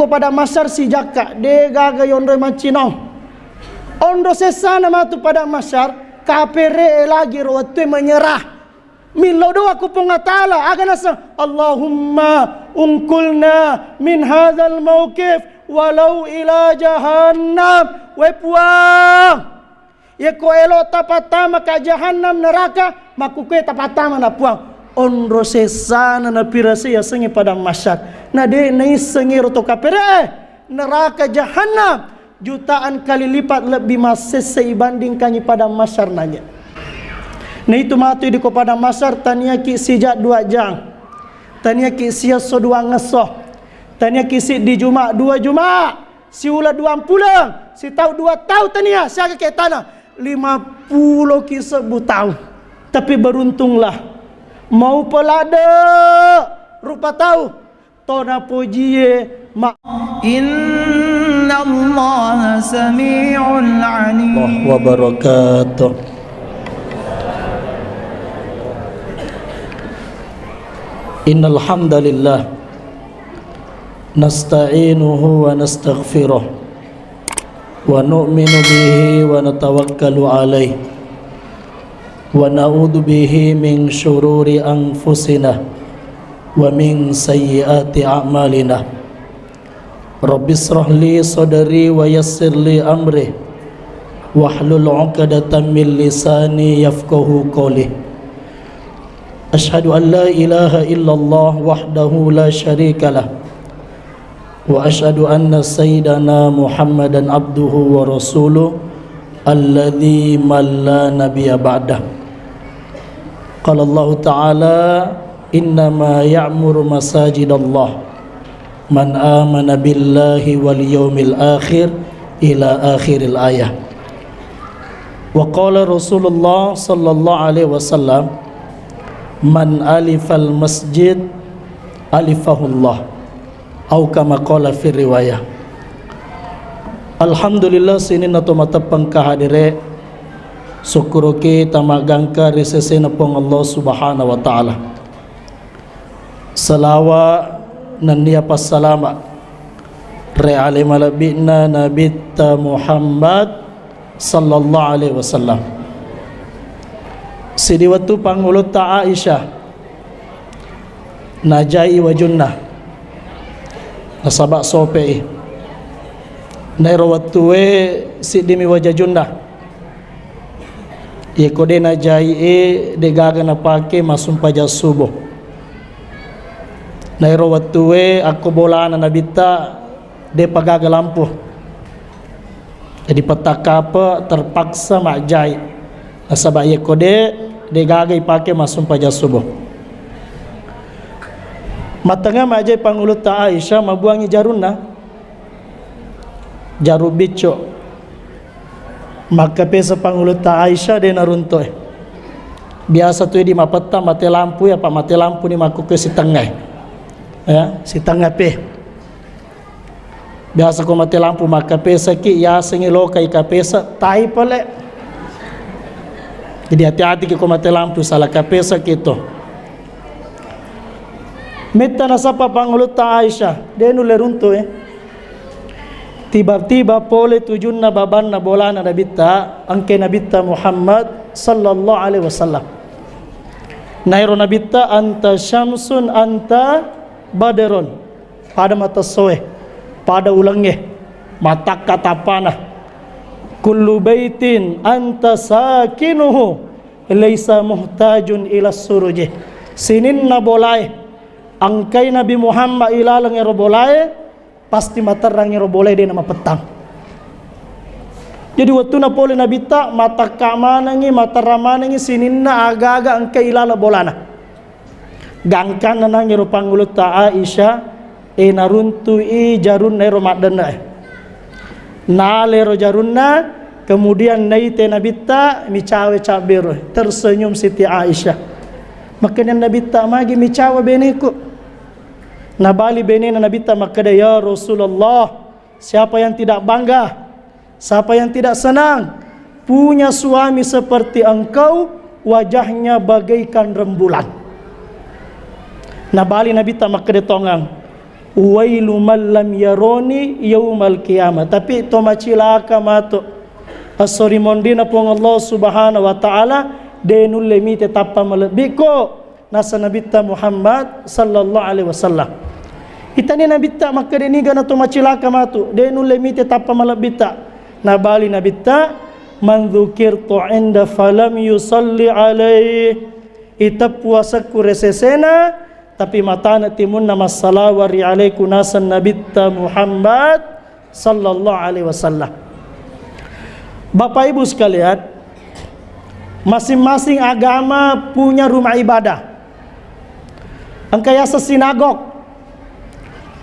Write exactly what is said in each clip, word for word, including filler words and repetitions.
Padang Mahsyar sijakka, de gaga yonroi maccinong. Onro sessana matu Padang Mahsyar, kapere lagi ro wettue menyerah. Millau doa ku Puang Allah Ta'ala, aga naseng, "Allahumma unqulna min hadzal mauqif walau ila jahannam." We Puang, yekko elo tapattama ka jahannam neraka, makkukue tapattama na Puang. Onro sessana napirase yasengnge Padang Mahsyar. Na de naissengngi ro to kapere, neraka jahannam. Jutaan kali lipat lebbi massesse ibandingkangngi Padang Mahsyar nanya. Na itu matu di ko Padang Mahsyar, taniaki sijak dua jang, taniaki siesso dua ngesso, taniaki siddi juma, dua juma, siula dua mpuleng, sitau dua tau tania, siaga ke tana, lima pulo ki sebbu tau. Tapi beruntunglah, mau pelade rupa tau, Tona pojie ma- Innallaha sami'un alim. Wabarakatuh. Innal hamdalillah, nasta'inuhu wa nastaghfiruh, wa nu'minu bihi wa natawakkalu alaih, wa na'udzu bihi min syururi anfusina wa min sayyiati a'malina. Rabbi israh li sadri wa yassir li amri, wahlul 'uqdatam min lisani yafqahu qawli. Asyhadu an la ilaha illallah wahdahu la syarika lah, wa asyhadu anna sayyidana Muhammadan abduhu wa rasuluh, alladzi man la nabiyya ba'dah. Qala Allahu ta'ala, "Innama ya'muru masajidallah man amana billahi wal yaumil akhir," ila akhiril ayah. Wa qala Rasulullah sallallahu alaihi wasallam, "Man alifal masjid alifahullah." Au kama qala fi riwayah. Alhamdulillah, sininna to mateppeng kahadere, sukkuruki tamaggangka ri sesena Puang Allah Subhanahu wa Ta'ala. Salawa nennia passalama ri ale malebbi'na Nabitta Muhammad sallallahu alaihi wasallam. Sidi wettu pangulutta Aisyah najai wajunna, nasaba sope'i. Nairo wettue siddimi wajajunna. Yeko de najai e, de gaga napake massumpajang subuh. Nairo wettue akko bolana Nabitta, depa gaga lampu. Jadi pettakape terpaksa majjai. Nasaba yeko de, de gaga ipake massumpajang subuh. Mattengnga majjai pangulutta Aisyah, mabuangi jarunna. Jaru biccu. Makkapesa pangulutta Aisyah de naruntu e. Biasa tu di mapettang mate lampu, ya, apa mate lampu ni makkukue sitengnga e. Ya, sitengnga pe. Biasa ko mate lampu makkapesaki, yasengngi lokai kapesa, tai pale. Jadi hati-hati ki ko mate lampu, salah kapesaki to. Metta nasappa pangulutta Aisyah, de nulle runtu e. Tiba-tiba pole tujunna babanna bolana Nabitta, engke Nabitta Muhammad sallallahu alaihi wasallam. Nairo Nabitta, "Anta syamsun, anta badrun." Pada matessoe, pada ulengnge, matakka tappana. "Kullu baitin anta sakinuhu laisa muhtajun ila suruji." Sininna bolae engkai Nabi Muhammad ilaleng ero bolae, pasti materrang ero bolae, de namapettang. Jadi wettuna pole Nabitta, matakka manengngi, materrang manengngi sininna aga-aga engkai ilaleng bolana. Gangkanna nangero pangulutta Aisyah, e, naruntu'i jarunna ero maddenne'e. Nalero jarunna, kemudian naite Nabitta, micawe cabbero, tersenyum Siti Aisyah. Makkeda Nabitta, "Magi micawe beneku?" Nabali benena Nabitta makkeda, "Ya Rasulullah, siapa yang tidak bangga? Siapa yang tidak senang punya suami seperti engkau, wajahnya bagaikan rembulan?" Nabali Nabitta makkeda, "Tongang, Wailu man lam yaroni yaumal qiyamah. Tapi to macilaka matu. Esso ri monrina Puang Allah Subhanahu wa Ta'ala, de nulle mite tappa malebbiko, nasa Nabitta Muhammad sallallahu alaihi wasallam. Itani Nabitta makkeda niga na to macilaka matu, de nulle mite tappa malebbitta. Nabali Nabitta, "Man dzukirtu inda falam yusalli alaih." Iteppu asekku ri sesena, tapi matana timunna massalawa ri alaiku naseng Nabitta Muhammad sallallahu alaihi wasallam. Bapak Ibu sekalian, masing-masing agama punya rumah ibadah. Engka yaseng sinagog,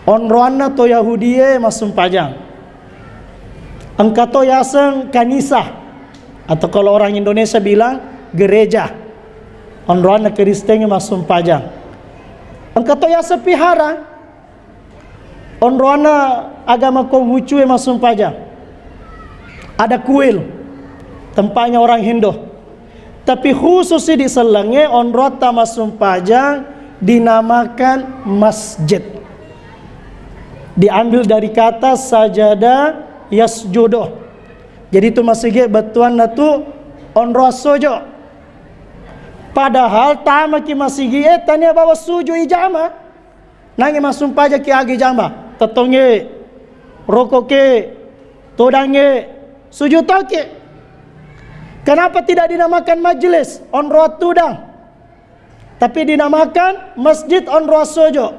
onroanna to Yahudie massumpajang. Engka to yaseng kanisa, atau kalau orang Indonesia bilang gereja, onroanna Kristen massumpajang. Engka to yaseng pihara, onroanna agama Konghucu e massumpajang. Ada kuil, tempatnya orang Hindu. Tapi khusus di sellengnge onroatta massumpajang dinamakan masjid. Diambil dari kata sajada yasjudu. Jadi tu masigi bettuanna tu onro assojo. Padahal tamaki masigi e tania bawa suju ijama. Nange massumpajaki agi jama, tettongnge, rokoke, todangnge, suju toke. Kenapa tidak dinamakan majelis? Onro tudang. Tapi dinamakan masjid onro assojo.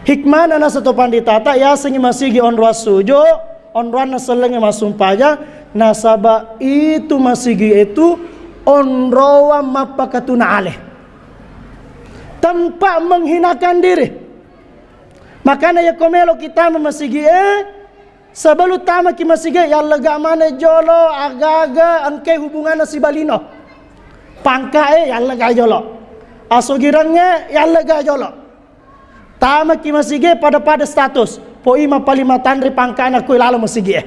Hikmana nasa to panditata, yasengi masigi onro assojo, onroanna sellengnge massumpajang, nasaba itu masigi itu onroang mappakatuna ale. Tempat menghinakan diri. Makana yako melo kita masigi e, sebelum tamaki masigi e, yallega mana jolo, agaga, engke hubunganna sibalino. Pangka e, yallega jolo. Asogirangnge, yallega jolo. Tamaki masigi e, pada-pada status. Poi mapalima tanri pangkana koi lalo masigi e.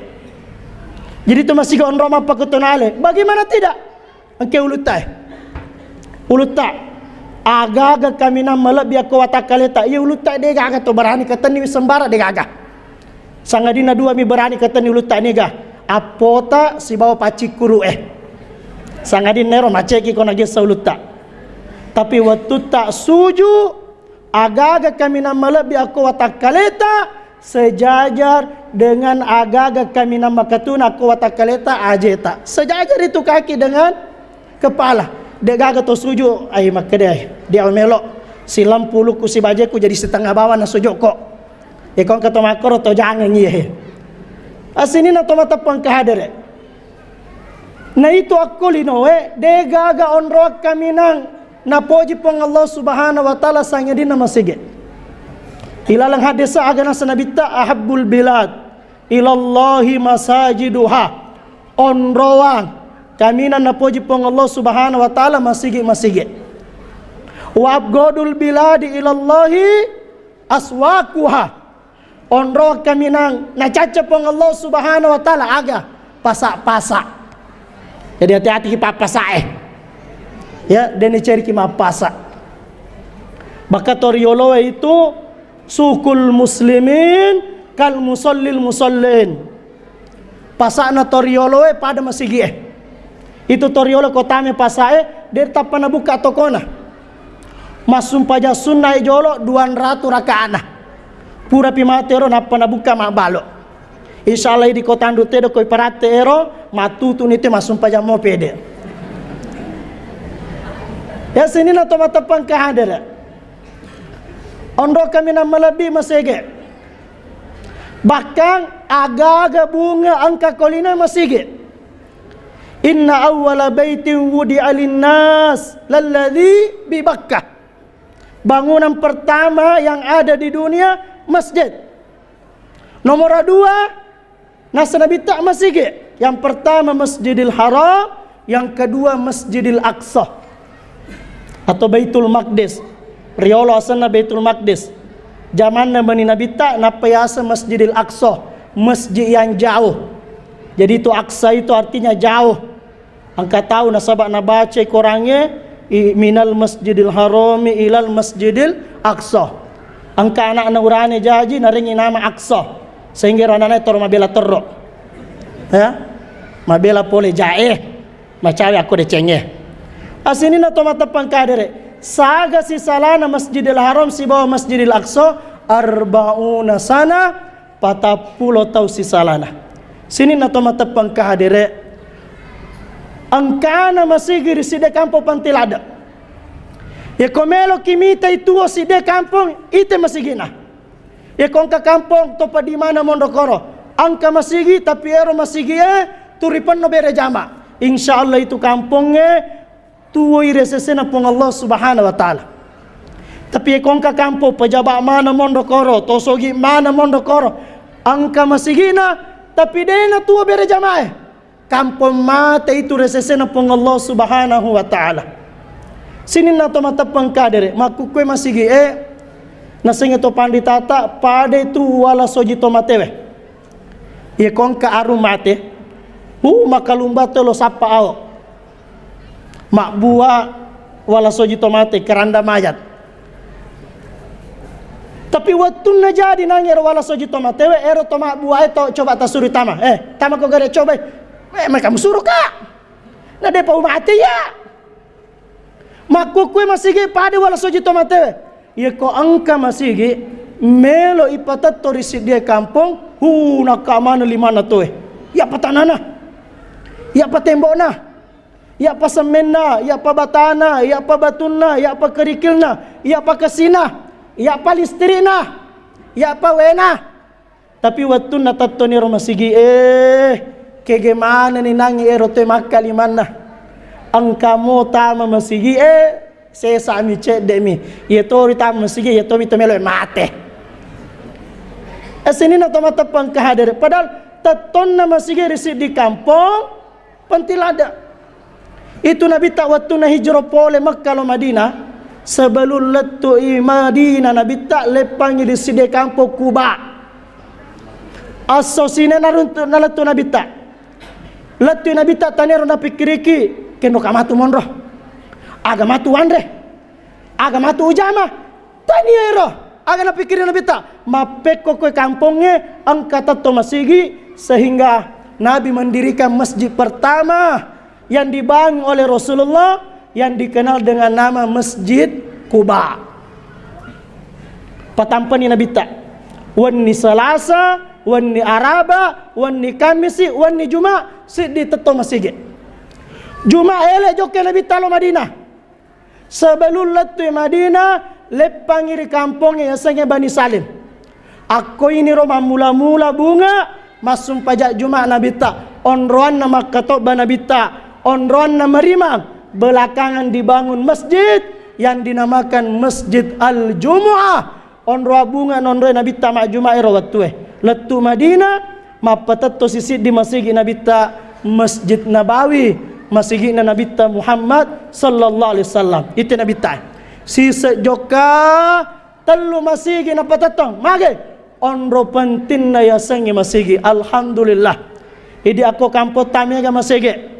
Jadi tu masigi onro mappakatuna ale. Bagaimana tidak? Engke ulutta e. Ulutta. Agaga kaminang malebbi akko watakkaleta. Iya ulutta de gaga to berani katenni wi sembara de gaga. Sangadinna dua mi berani katenni ulutta niga. Appota sibawa paccikkuru e. Sangadinna ero maceki ko nagessa ulutta. Tapi wettutta suju, agaga kaminang malebbi akko watakkaleta sejajar dengan agaga kaminang makatuna akko watakkaleta ajeta. Sejajar itu kaki dengan kepala. De gaga to suju, ai makkeda ai, dia melo silampulukku sibajeku jadi setengah bawang na sujukko. Iko engka to makkoro to jangang iye. Asinina to mateppang kehadere. Na itu akko linoe, de gaga onroang kaminang napoji Puang Allah Subhanahu wa Ta'ala sangadinna masigi. Ilalang hadis aga nasa Nabitta, "Ahabbul bilad ilallahi masajiduha." Onroang kaminang napoji Puang Allah Subhanahu wa Ta'ala masigi-masigi. "Wa abghadul biladi ilallahi aswaquha." Onro kaminang nacacca Puang Allah Subhanahu wa Ta'ala aga? Pasa-pasa. Jadi hati-hati ki pappasa e. Ya, deni ceriki mappasa. Maka toriolo itu sukul muslimin kal musallil musallin. Pasa'na torioloe pada masigi e. Itu toriolo kotame pasae, de tappa nabuka tokona. Massumpajang sunna e jolo duanratu rakaana. Purapi mate ero nappa nabuka mabbalo. Insya Allah di kota Andu tedo koi paratte ero, matutuni te massumpajang mo pede. Ya sinina to mateppang kehadere. Onro kaminang malebbi masege. Bahkan aga-aga bunga engka kolina masigi. Inna awwala baitin wudi'a linnas lalladzi bi Bakkah. Bangunan pertama yang ada di dunia masjid. Nomor dua, nasa Nabitta masigi. Yang pertama Masjidil Haram, yang kedua Masjidil Aqsa atau Baitul Maqdis. Riolo asenna Baitul Maqdis. Jamanna meni Nabitta nappa yaseng Masjidil Aqsa, masjid yang jauh. Jadi itu Aqsa itu artinya jauh. Engka tau nasaba nabaca Korangnge, i-, minal Masjidil Harami ilal Masjidil Aqsa. Engka ana'na urane jaji narengngi nama Aqsa, sehingga ro ana'na toro mabela terro. Ya? Mabela pole jae, macawe akko decengnge. Asininna to mateppa engka hadere, saga sisalana Masjidil Haram sibawa Masjidil Aqsa, arbauna sana, patappulo tau sisalana. Sininna to mateppa engka hadere, engkana masigi ri sidde kampong Panti Ladde. Yeko meloki mitai tuo sidde kampong, ite masigina. Yeko engka kampong topa di mana monro koro, engka masigi, tapi ero masigi e turi penno bere jama. Insya Allah itu kampongnge tuwoi ri sesena Puang Allah Subhanahu wa Ta'ala. Tapi yeko engka kampong pejaba mana monro koro, tosogi mana monro koro, engka masigina, tapi dena tuo bere jamae. Kampong mate itu ri sesena Puang Allah Subhanahu wa Ta'ala. Sininna to mateppa engka hadere, makkukkue masigi e, nasengnge to panritata, pada itu wala soji to matewe. Yeko engka arung mate, hu, makalumba to lo sappa ao. Mabbua wala soji to mate, keranda mayat. Tapi wettunna jadi nangnge ero wala soji to matewe, ero to mabbua e to coba tasuri tama. Eh, tama ko gare coba. Eh, mereka musuro ka. Na depa umate ya. Makkukkue masigi pada wala soji to matewe. Yeko engka masigi, melo ipatetto ri siddie kampong, hu, nakka mana limanna toe. Yapa tanana. Yapa tembokna. Yapa semmenna, yapa batana, yapa batunna, yapa kerikilna, yapa kesina, yapa listrikna, yapa wena. Tapi wettunna tettoni ro masigi e, kege maneni nangngi ero toe makka limanna. Engkamo tama masigi e, sesami, ceddemi. Iye tori tama masigi, iye tomi to melo mate. E, sininna to mateppa engka hadere. Padahal tettonna masigi ri siddi kampong, Panti Ladde. Itu Nabitta wettunna hijrah pole Mekka lo Madinah, sebelum lettu i Madinah Nabitta leppangi di sidde kampong Kuba. Esso sine naruntu-, nalettu Nabitta. Lettu Nabitta tanero napikkiriki, kenno ka matu monro. Aga matu wanre. Aga matu ujama. Taniero, aga napikkiri Nabitta, mappekko koe kampongnge engka tetto masigi, sehingga Nabi mendirikan masjid pertama yang dibangun oleh Rasulullah yang dikenal dengan nama Masjid Kuba. Patampani Nabitta. Wenni Selasa, wenni Araba, wenni Kamisi, wenni Juma, siddi tetto masigi. Juma ele jokke Nabitta lo Madinah. Sebelum lettui Madinah, leppangi ri kampongnge yasengnge Bani Salim. Akkoiniro mammula-mula bunga, massumpajang Juma Nabitta, onroanna makkatobba Nabitta, onroanna marimang, belakangan dibangun masjid yang dinamakan Masjid Al-Jumu'ah. Onro abbunga nonroi Nabitta majjuma ero wettue. Lettu Madinah, mappatetto sisiddi masigi Nabitta, Masjid Nabawi, masigi'na Nabitta Muhammad sallallahu alaihi wasallam. Itu Nabitta. Sise jokka tellu masigi napatettong. Mage? Onro pentinna yasengnge masigi. Alhamdulillah. Idi akko kampotta mega masigi.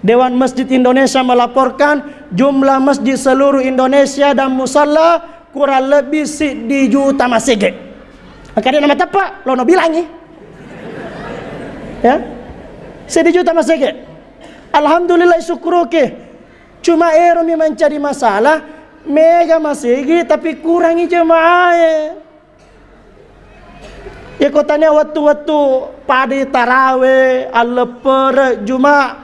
Dewan Masjid Indonesia melaporkan jumlah masjid seluruh Indonesia dan musalla kurang lebih siddi juta masigi. Engka de' namateppa, lono bilangi. Ya. Siddi juta masigi. Alhamdulillah, syukuruki. Cuma ero mi menjadi masalah, mega masigi tapi kurangi jemaah. Iyako tania wettu-wettu padai tarawe, alleppere, juma,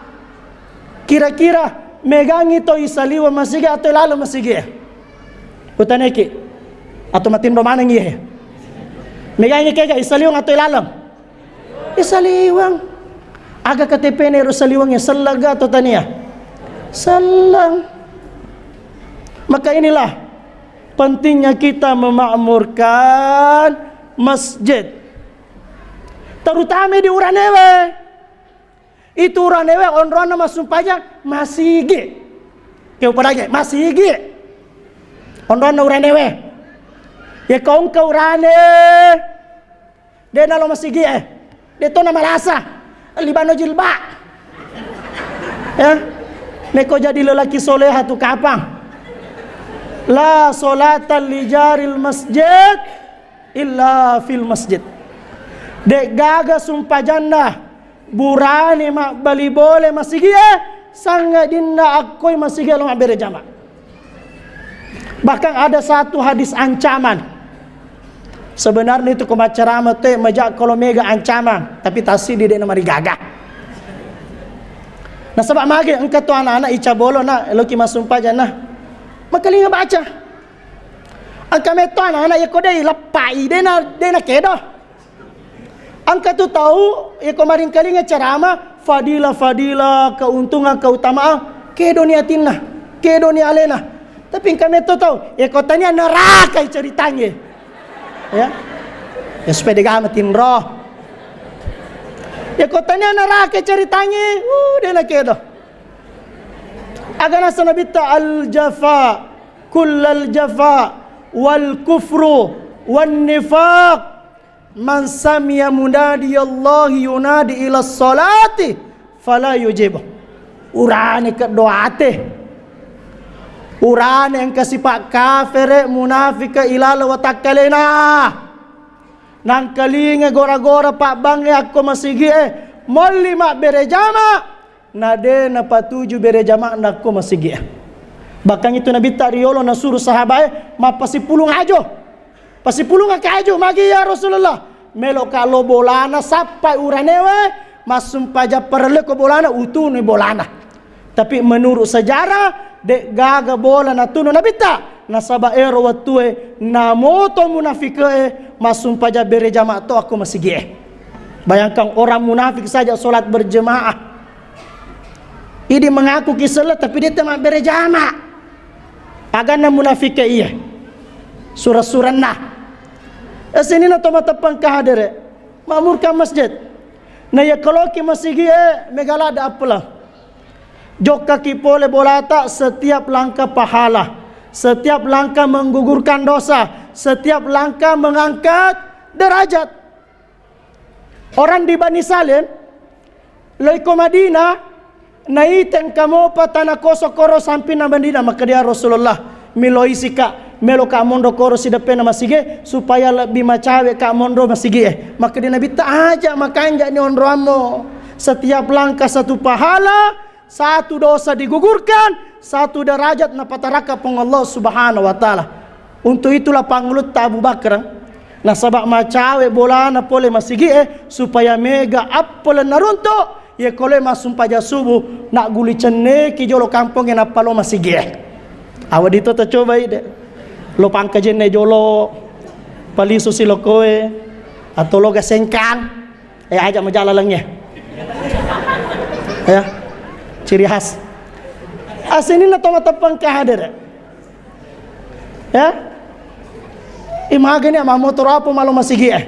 kira-kira megangi to isaliweng masigi atau ilaleng masigi? Utaneki, atau matinro maneng iye? Megangi kega isaliweng atau ilaleng? Isaliweng. Aga K T P-na ero saliwengnge, selleng ga atau tania? Selleng. Maka inilah pentingnya kita memakmurkan masjid. Terutama di uranewe. Itu uranewe onroanna massumpajang masigi. Keu padange masigi. Onroanna uranewe. Ye kongka urane. De' nalo masigi e. De' to na malasa. Libano jilba. Ya. Neko jadi lelaki soleha tu kapang. La sholata li jaril masjid illa fil masjid. De'gaga sumpajanna burane mabbali bole masigie, sangadinna akkoi masigie lo mabbere jama. Bahkan ada satu hadis ancaman. Sebenarnya itu ko maccarama te maja kalau mega ancaman, tapi tasidi de' namarigaga. Nasaba mage engka tu anak-anak ica bolo na loki massumpajang na. Makalinga baca. Engka metto anak-anak yako de' leppai de' na, de' na kedo. Engka tu tau, yako maringkalinga ceramah, fadilah-fadilah, keuntungan, keutamaan, kedoni atinna, kedoni alena. Tapi engka metto tau, yako tania nerakai ceritangnge. Ya. Ya supaya degama tinro. Yako tania nerakai ceritangnge, uh, de' na kedo. Aga nasa nabitta al-jafa, kullal jafa, wal kufru, wan nifaq. Man sami'a munadiyallahi yunadi ila sholati fala yujibu. Urane keddo ate. Urane engka sipa' kafere, munafike ilala watakkalena. Nangkalinga gora-gora pabbangnge akko masigie, molli mabbere jama. Na de' napatuju bere jama'na ko masigie. Bahkan itu Nabitta riolo nasuru sahabae mappasipulung ajo. Pasipulung aka ajo, magi ya Rasulullah? Meloka lo bolana sappai uranewe, massumpaja parelle ko bolana, utunu bolana. Tapi menurut sejarah, de' gaga bola natunu Nabitta. Nasaba ero wettue namoto munafike massumpaja bere jama to akko masigie. Bayangkan orang munafik saja sholat berjemaah. Idi mengaku ki selleng tapi de' temabbere jama. Aganna munafike iye. Sura-suranna. Eh, sininna to mateppang kahadere. Makmurkan masjid. Na iya koloki masigie, mega ladde appala. Jokkaki pole bolata setiap langkah pahala. Setiap langkah menggugurkan dosa. Setiap langkah mengangkat derajat. Orang di Bani Salim, loi ko Madinah, naite engka mopa tana kosong koro sampinna Madinah, makkedia Rasulullah, miloisika, meloka monro koro sideppena masigi, supaya lebbi macawe ka monro masigie. Makkedia Nabitta, aja makanja ni onroammu. Setiap langkah satu pahala, satu dosa digugurkan, satu derajat napatarakka Puang Allah Subhanahu wa Ta'ala. Untuk itulah pangulutta Abu Bakar, nasaba macawe bolana pole masigie, supaya mega appaleng naruntu, ye kole massumpaja subuh, nagguli cenneki jolo kampongnge nappa lo masigie. Awa dito tacobai de. Lo pangkajenne jolo, palisu silokoe, atau lo gasengkang. Eh, aja majala lengnge. Ya. Ciri khas. Asininna to mateppang kahadere. Ya. Imagine ma motor apa malo masigi eh.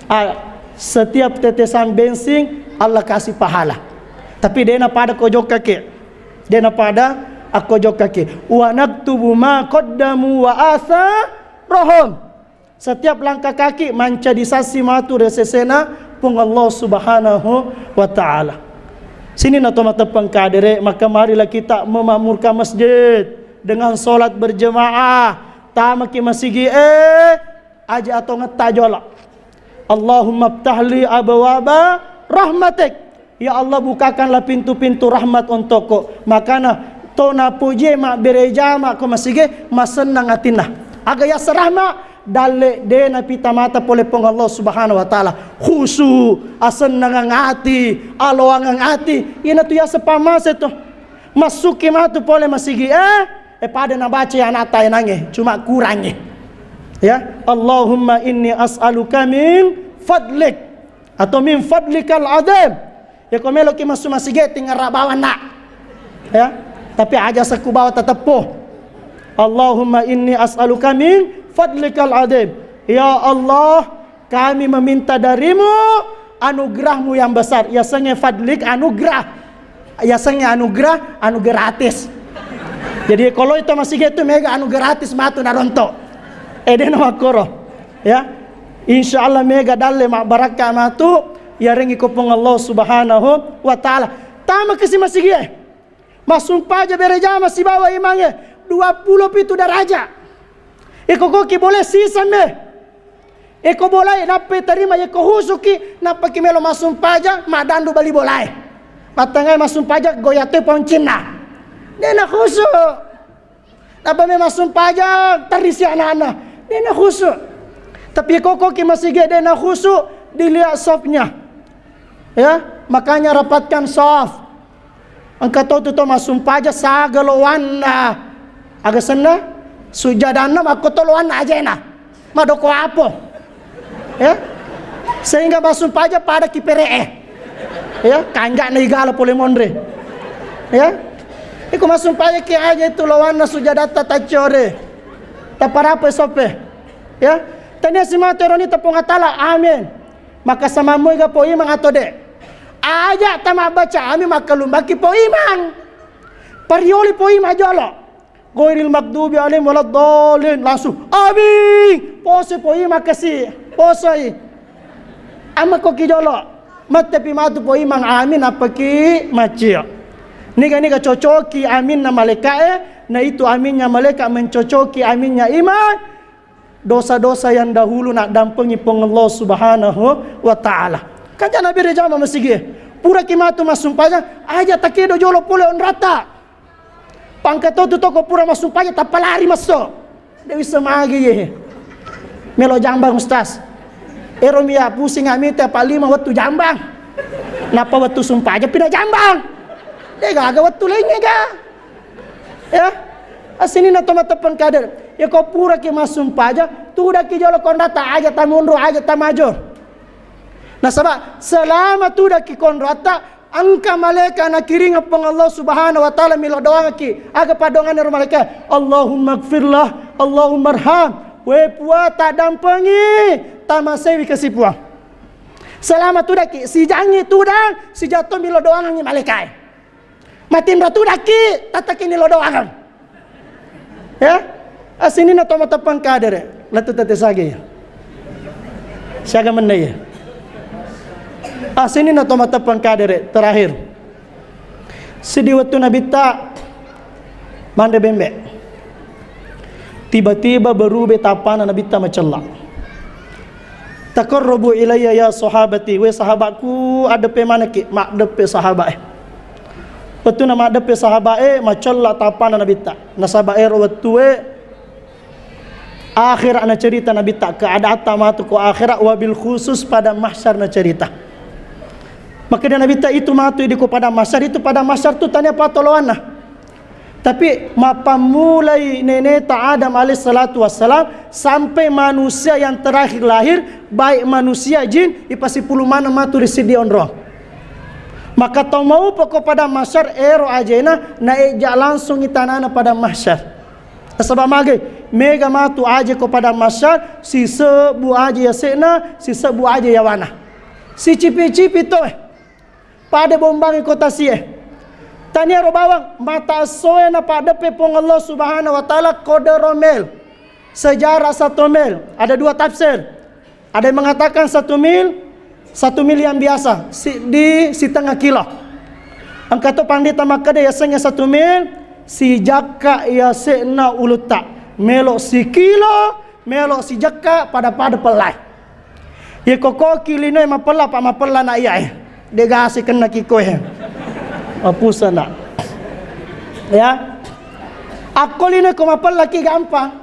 Ah, setiap tetesan bensin Allah kasih pahala. Tapi dena pada ko jokkake. Dena pada akko jokkake. Wa naktubu ma qaddamu wa atharahum. Setiap langkah kaki mancaji saksi matu ri sesena Puang Allah Subhanahu wa Ta'ala. Sininna to mateppang kadere, maka marilah kita memakmurkan masjid dengan sholat berjamaah. Tamaki masigi eh, aja atau ngetta jolo. Allahumma ftahli abwaba rahmatik. Ya Allah, bukakanlah pintu-pintu rahmat untukku. Makana to napojie mabbere jama ko masigi, masennang atinna. Aga yaseng rahma, dalle de napitamata pole Puang Allah Subhanahu wa Ta'ala. Khusu, asennangang ati, aloangang ati. Iyanatu yaseng pamase to. Massuki matu pole masigi eh, eh pada nabaca ya anata enange, cuma kurangi. Ya, Allahumma inni as'aluka min fadlik. Atau min fadlikal azim. Ya ko meloki massu masigi tinggal ra bawang nak. Ya. Tapi aja sekku bawa teteppo. Allahumma inni as'aluka min fadlikal azim. Ya Allah, kami meminta darimu anugerahmu yang besar. Yasengnge fadlik anugerah. Yasengnge anugerah, anu gratis. Jadi kalau itu masigi itu mega anu gratis matu naronto. Eh, dena makkoro. Ya. Insya Allah mega dalle mabbarakka matu, yarengngi ko Puang Allah Subhanahu wa Ta'ala. Tamaki si masigi eh. Massumpaja bere jama sibawa imangnge dua puluh pitu daraja. Iko koki boleh siseng me. Eko bolae nappa tarima, eko husuki, nappaki melo massumpajang, maddandu bali bolae. Mattengngai massumpajang, goya toi poncinna. Dena khusu. Nappa me massumpajang, tarisi anana. Dena khusu. Tapi eko koki masigi dena khusu, dilihat safnya. Ya, makanya rapatkan saf. Engka to tu to massumpaja saga loanna. Aga senna? Sujadanna makko to loanna ajena. Madoko apo? Ya? Sehingga massumpaja pada kipere'e. Ya, kanja'na igala pole monre. Ya? Iko massumpaja ki aja itu loanna sujadatta tacciore. Taparapa sope. Ya? Tania simatu eroni tepung atala. Amin. Maka samammoi ga poimang atau de'? Aja tamabbaca amin makkalumbaki poimang. Parioli poimang jolo. Ghairil maghdubi alaihim waladdallin. Langsung amin. Poso poimang kasi. Posoi. Amma koki jolo. Mattepi matu poimang amin, appaki maccio. Niga-niga cocoki aminna malaika'e, na itu aminnya malaikat mencocoki aminnya imang. Dosa-dosa yang dahulu naddampengi Puang Allah Subhanahu wa Ta'ala. Kanja'na bere jama masigi. Puraki matu massumpajang, aja takedo jolo pole onrata. Pangka to tu toko pura massumpajang, tappa lari masso. De' wisseng magi ye. Melo jambang, Ustaz. Ero mi ya pusing amita pa lima wettu jambang. Nappa wettu sumpajang pina jambang. De' gaga wettu laingnge ga. Ya, asininna to mateppeng kader. Ya, ko puraki massumpajang, tudaki jolo konrata, aja tamunru, aja tamaju. Nasaba selama tudaki konrata, engka malaika nakiringeng Puang Allah Subhanahu wa Ta'ala milo doangaki. Aga padoanganna ro malaika? Allahumma gfirlah, Allahumma arham. We Puang, taddampengi, tamasewi kasi Puang. Selama tudaki, sijangi tudang, sijatto milo doangangi malaikae. Matinro tudakki, tatakini lo doangan. Ya? Asininna to mateppeng kadere, lettu tette sage ya. Siaga menne ya. Asininna to mateppeng kadere, terakhir. Sidi wettu Nabitta manre bembe. Tiba-tiba berubah tapana Nabitta macella. Taqarrabu ilayya ya sahabati, we sahabatku, addeppe manekki, maddeppe sahabat e. Wettuna maddeppe sahabat e, macella tapana Nabitta. Nasaba ero wettue akhirat nacerita Nabitta, keadatta matu ko akhirat, wabil khusus pada mahsyar nacerita. Makanya Nabitta itu matu di ko pada mahsyar, itu pada mahsyar tu tania patoloanna. Tapi mappammulai neneta Adam alaihissalatu wassalam sampai manusia yang terakhir lahir, baik manusia jin, ipasipulung maneng matu ri siddi onrong. Maka tau maupa ko pada mahsyar ero ajena naeja langsung itanana pada mahsyar. Nasaba magai, mega matu aje ko pada mahsyar, sisebbu aje yase'na, sisebbu aje yawana. Sicipi-cipi to eh. Pada bombangi kota sie. Taniaro bawang, mata essoe napaddeppe Puang Allah Subhanahu wa Ta'ala kode romel. Sejarah satu mil. Ada dua tafsir. Ada yang mengatakan satu mil, satu mil yang biasa, si, di setengah kilo. Engka to pandita makkeda yasengnge satu mil, sijakka yase'na ulutta. Melo sikilo, melo sijakka, pada-pada pellai. Ye kokoki linoe mapella, pa mapella na iya eh. Degasi kenna kikoe. Mapusana. Ya. Akko linoe ko mapella ki gampang.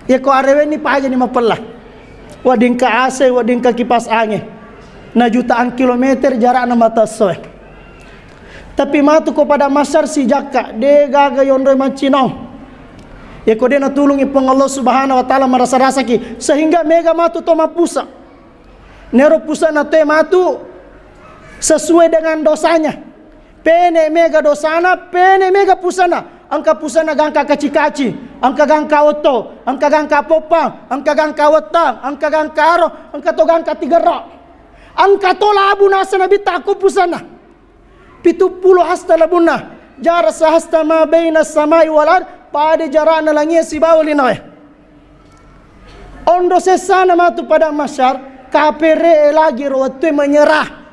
Ye ko arewenni pajani mapella. Weddingka A C, weddingka kipas angin. Na jutaan kilometer jarakna mata essoe. Tapi matu ko pada mahsyar sijakka, de gaga yonroi maccinong. Ye ko de natulungi Puang Allah Subhanahu wa Ta'ala marasa-rasaki, sehingga mega matu to mappusa. Nero pusana toe matu sesuai dengan dosanya. Pene mega dosana, pene mega pusana. Engka pusana gangka kaci-kaci, engka gangka oto, engka gangka poppang, engka gangka wettang, engka gangka aro, engka to gangka tigerro. Engka to labu nasa nabitta ko pusana. Pitu pulo hasta labunna, jara sahasta ma baina samai wal ard, pada jarana langie sibawa linoe. Ondo sessana matu pada masyar, kapere lagi ro wettue menyerah.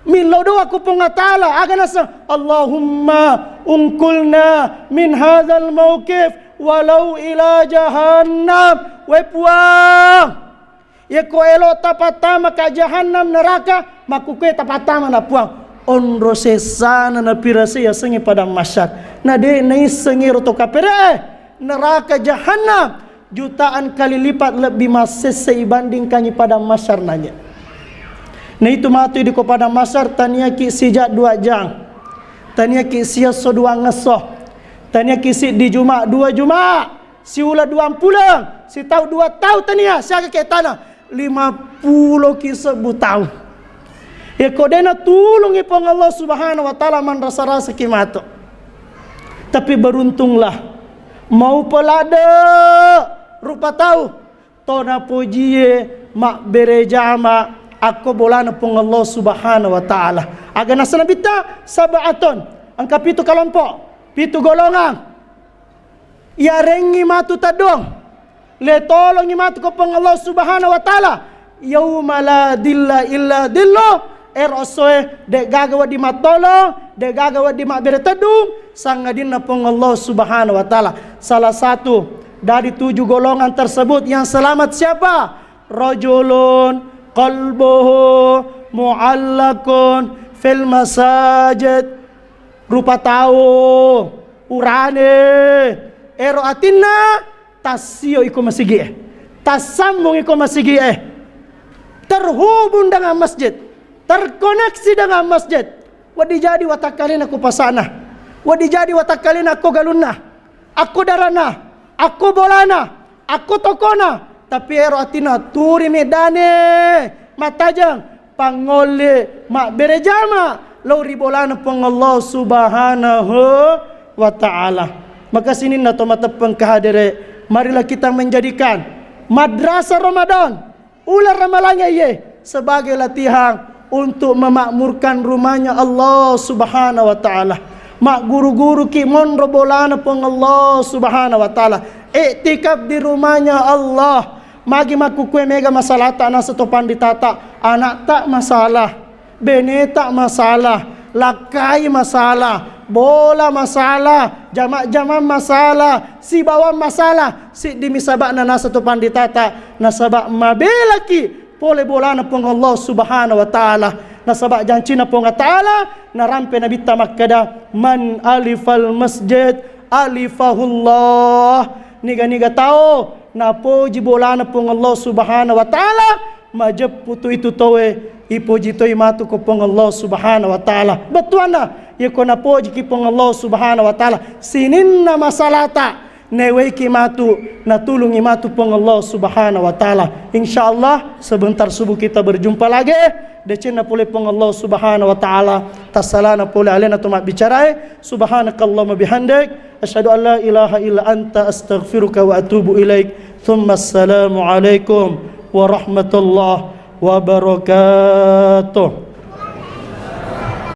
Millau doa ku Puang Allah Ta'ala, aga naseng, Allahumma unkulna min hadzal mauqif walau ila jahannam. We Puang, yeko elo tapattama ka jahannam neraka, makkukue tapattama na Puang. Onro sessana napirase yasengnge padang mahsyar. Na de naissengngi ro to kapere neraka jahannam jutaan kali lipat lebbi massesse ibandingkangngi padang mahsyar nanye. Na itu matu di ko padang mahsyar taniaki sija dua jang. Taniaki siesso dua ngesso. Taniaki siddi juma dua juma. Siula duang puleng, sitau dua tau tania, siaga ke tana, lima pulo ki sebbu tau. Yeko de natulungi Puang Allah Subhanahu wa Ta'ala, manrasa-rasa ki mato. Tapi beruntunglah, mau pelade rupa tau to napojie mabbere jama akko bolana Puang Allah Subhanahu wa Ta'ala. Aga nasana bitta sab'atun, engka pitu kelompok, pitu golongang. Yarengngi matu teddong, le tolongi matu ko Puang Allah Subhanahu wa Ta'ala. Yauma la dilla illa dillu, ero essoe de gaga wedding mattolong, de gaga wedding mabbere teddung, sangadinna Puang Allah Subhanahu wa Ta'ala. Salah satu dari tujuh golongan tersebut yang selamat siapa? Rajulun qalbuhu muallakun fil masajid. Rupa tau urane, ero atinna tassio iko masigi'e, tassambung iko masigi'e, terhubung dengan masjid, terkoneksi dengan masjid. Wedding jadi watakkalena ko pasana, wedding jadi watakkalena ko galunna, akko darana, akko bolana, akko tokona, tapi ero atinna turi meddane mattajeng, pangngolle mabbere jama lao ri bolana Puang Allah Subhanahu wa Ta'ala. Maka sininna to mateppeng kehadere, marilah kita menjadikan madrasah Ramadan, uleng Ramalangnge iye sebagai latihan untuk memakmurkan rumahnya Allah Subhanahu wa Ta'ala. Magguru-guru ki monro bolana Puang Allah Subhanahu wa Ta'ala. Iktikaf di rumahnya Allah. Magi makkukue mega masalata nasa to panditata, anakta masalah, beneta masalah, lakkai masalah, bola masalah, jama-jamang masalah, sibawang masalah, siddimi saba'na nasa to panditata, nasaba mabelaki pole bolana Puang Allah Subhanahu wa Ta'ala. Nasaba jancina Puang Ta'ala, narampe Nabitta makkeda, "Man alifal masjid, alifahullah." Niga-niga tau napoji bolana Puang Allah Subhanahu wa Ta'ala, majeppu tu itu towe, ipoji toi matu ko Puang Allah Subhanahu wa Ta'ala. Bettuanna, yeko napojiki Puang Allah Subhanahu wa Ta'ala sininna masalata, neweiki matu, natulungi matu Puang Allah Subhanahu wa Ta'ala. Insya Allah, sebentar subuh kita berjumpa lagi. Decenna pole Puang Allah Subhanahu wa Ta'ala, tassalana pole alena to mabbicarae. Subhanakallahumma bihamdik, asyhadu an la ilaha illa anta, astaghfiruka wa atubu ilaik. Tsumma assalamu alaikum warahmatullahi wabarakatuh.